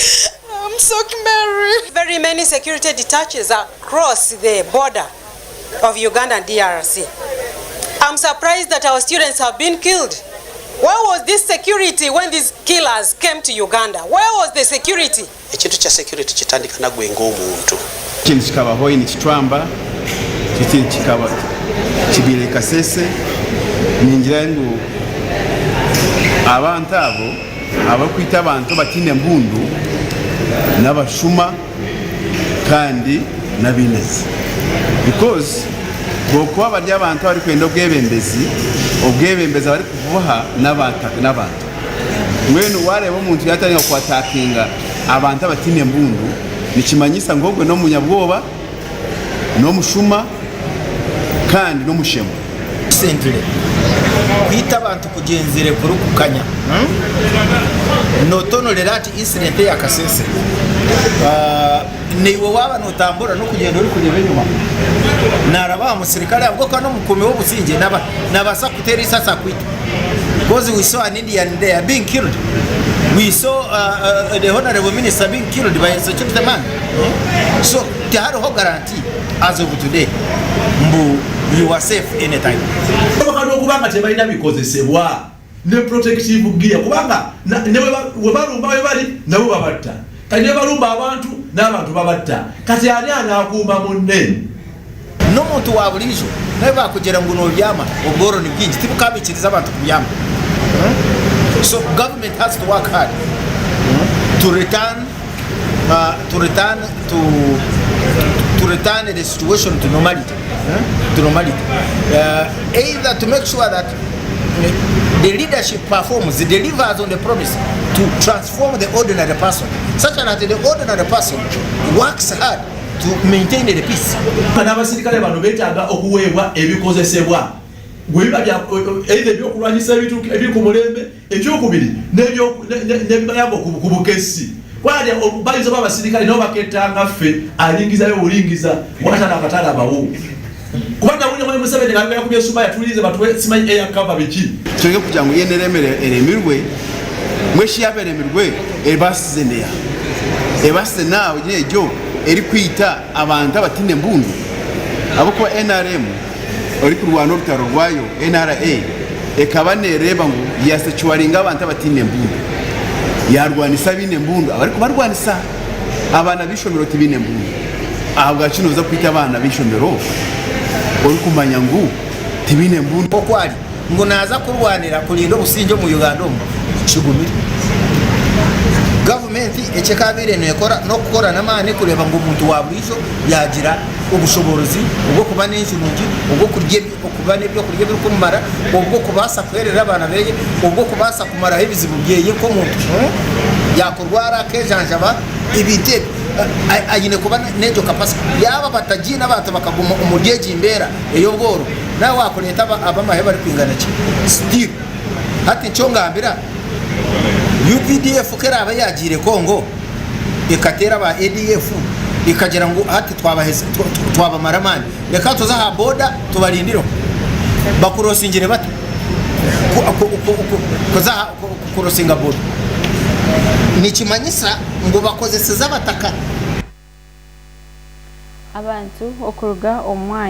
I'm so merry. Very many security detaches across the border of Uganda and DRC. I'm surprised that our students have been killed. Where was this security when these killers came to Uganda? Where was the security? Ekintu kya security kitandika nagwe ng'omuntu. Ekintu kikabaho in Kicwamba, ekintu kikaba kibaire Kasese, ningira ngu abantu abo abarikwita abantu abataine mbundu n'abashuma kandi n'abainazi because bokuba bari abantu abarikwenda obwebembezi, obwebembezi abarikubuha n'abantu. Mbwenu wareeba omuntu yatandika kuatakinga abantu abataine mbundu nikimanyisa ngu ogwe n'omunyabwoba, n'omushuma kandi n'omushema. Recently, kwita abantu kugyenzire kurikukanya. Not only that incident eya Kasese, naiwe waaba notambura n'okugyenda orikureeba enyima, naraba aha musirikare ahabw'okuba n'omukuumi w'obusingye nabaasa kukuteera eisasi akwite. Because we saw an Indian there being killed. We saw the honorable minister being killed by a security man. So tihariho guarantee as of today mbu you are safe anytime. Basoboka n'okuba nga tebalina bikozesebwa ne protective gear kubanga ne bwe balumba we bali nabo babatta, kati ne balumba abantu n'abantu babatta, kati ani anaakuuma munne? N'omuntu wa buriijo nawe baakugira ngu nobyama obworo ni bwingi tibukabaikiriza abantu kubyama. So government has to work hard to return to return to to return the situation to normality to normality either to make sure that the leadership performs delivers on the promise to transform the ordinary person such that the ordinary person works hard to maintain the peace. N'abasirikale bano beetaaga okuweebwa ebikozesebwa bwe biba bya either ebyokulwanyisa ebiri ku mulembe, ekyokubiri n'ebibayamba ku bukessi. Kwali bayinza oba abasirikale nabo bakettanga ffe, alingizayo bulingiza watala akatalabawo kuba nawulira mwami Museveni nga yakubye esuma yatulinze batuwe simanyi air cover biki. Kyonka kugira ngu NRM eremirwe, mbwenu shi yaaba eremirwe ebaasize neeha? Ebaasize naawe egyo erikwita abantu abataine mbundu? Ahabw'okuba NRM orikurwana orutaro rwayo, NRA, ekaba neereeba ngu yaasecuwaringa abantu abataine mbundu, yaarwanisa abaine embundu abarikubarwanisa. Abaana b'eishomero tibaine mbundu. Ahabwaki nooza kwita abaana b'eishomero orikumanya ngu tibaine mbundu? Nk'oku ari ngu naaza kurwanira kurinda obusingye omu Uganda omu, kigumire. Gavumenti eki ekaabaire neekora n'okukora n'amaani kureeba ngu omuntu wa buriijo yaagira obushoboorozi obw'okuba n'enju nungi, obw'okurya okuba n'ebyokurya ebirikumumara, obw'okubaasa kuheerera abaana be, obw'okubaasa kumaraho ebizibu bye nk'omuntu. Yaakurwara akeejanjaba, ebintu ebi aine kuba n'egyo capacity. Yaaba batagiine abantu bakaguma omuri egi mbeera ey'obworo, naawe waakureeta ab'amahe barikwingana ki, still hati nikyo ngambira UPDF ku eraabe yaagiire Congo ekateera aba ADF ekagira ngu hati twabaheza twabamara amaani, Reka tuze aha boda tubarindireho. Bakurosingire bata kuza kurosinga boda? Nikimanyisa ngu bakozesize abataka. Abantu okuruga omu mwanya.